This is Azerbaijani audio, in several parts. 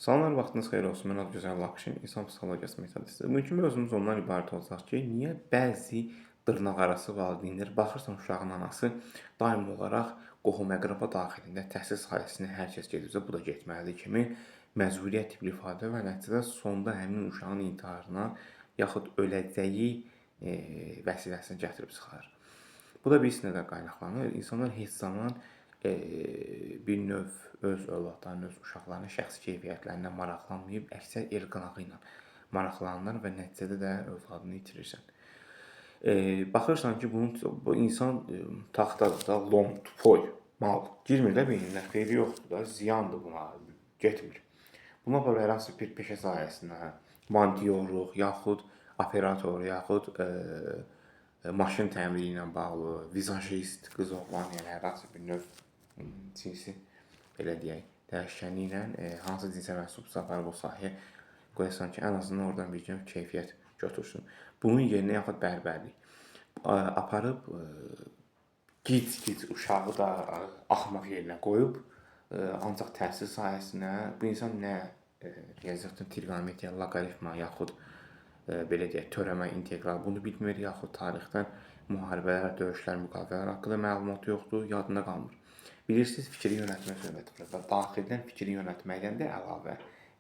Salamlar, vaxtınız xeyir olsun. Mən Adıgözəl Lakşin, insan psixologiyası metodisti. Bugünkü mövzumuz ondan ibarət olacaq ki, niyə bəzi dırnaqarası valideynlər baxırsan uşağın anası daim olaraq qohum-əqraba daxilində təhsil sahəsinə hər kəs gedirsə, bu da getməlidir kimi məcburiyyət tipli ifadə və nəticədə sonda həmin uşağın intiharına yaxud öləcəyi vəsiləsini gətirib çıxarır. Bu da bir nədən qaynaqlanır? İnsanlar heç zaman bir növ öz övladlarının, öz uşaqlarının şəxsi keyfiyyətlərinə maraqlanmayıb, əksər el qınağı ilə maraqlanırlar və nəticədə də övladını itirirsən. Baxırsan ki, bunun bu insan taxtadır da, lom, tupoy, mal. Girmir də beyninə, xeyri yoxdur da, ziyandır buna, getmir. Buna görə hər hansı bir peşə sahəsinə, montiyorluq, yaxud operator, yaxud maşın təmiri ilə bağlı, vizajist, qız oğlan, yəni hər hansı bir növ cinsi belə deyək, dəyişkənliyi ilə hansı cinsə mənsubsa aparıb o sahəyə qoyasan ki, ən azından oradan bir növ keyfiyyət götürsün. Bunun yerinə yaxud bərbərlik aparıb gic-gic uşağı da axmaq yerinə qoyub ancaq təhsil sahəsinə bu insan nə riyaziyyatdan trigonometriya, loqaritma yaxud belə deyək, törəmə, integral bunu bilmir, yaxud tarixdən müharibələr, döyüşlər, müqavilələr haqqında məlumatı yoxdur, yadında qalmır. Bilirsiniz, fikri yönəltmə söhbəti var və daxildən fikri yönəltməkdən də əlavə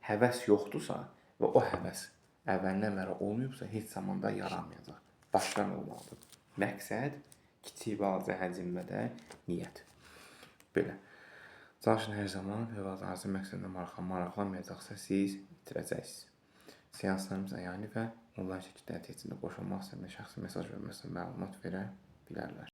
həvəs yoxdursa və o həvəs əvvəldən bəri olmayıbsa, heç zaman da yaranmayacaq. Başdan olmalıdır. Məqsəd kiçik balaca həcmdə də niyyət. Belə. Çalışın hər zaman övladlarınızın məqsədinə maraqlanmayacaqsa siz itirəcəksiniz. Seanslarımız əyani və onlayn şəkildə həyata keçirilir. Qoşulmaq istəyənlər şəxsi mesaj və məlumat verə bilərlər.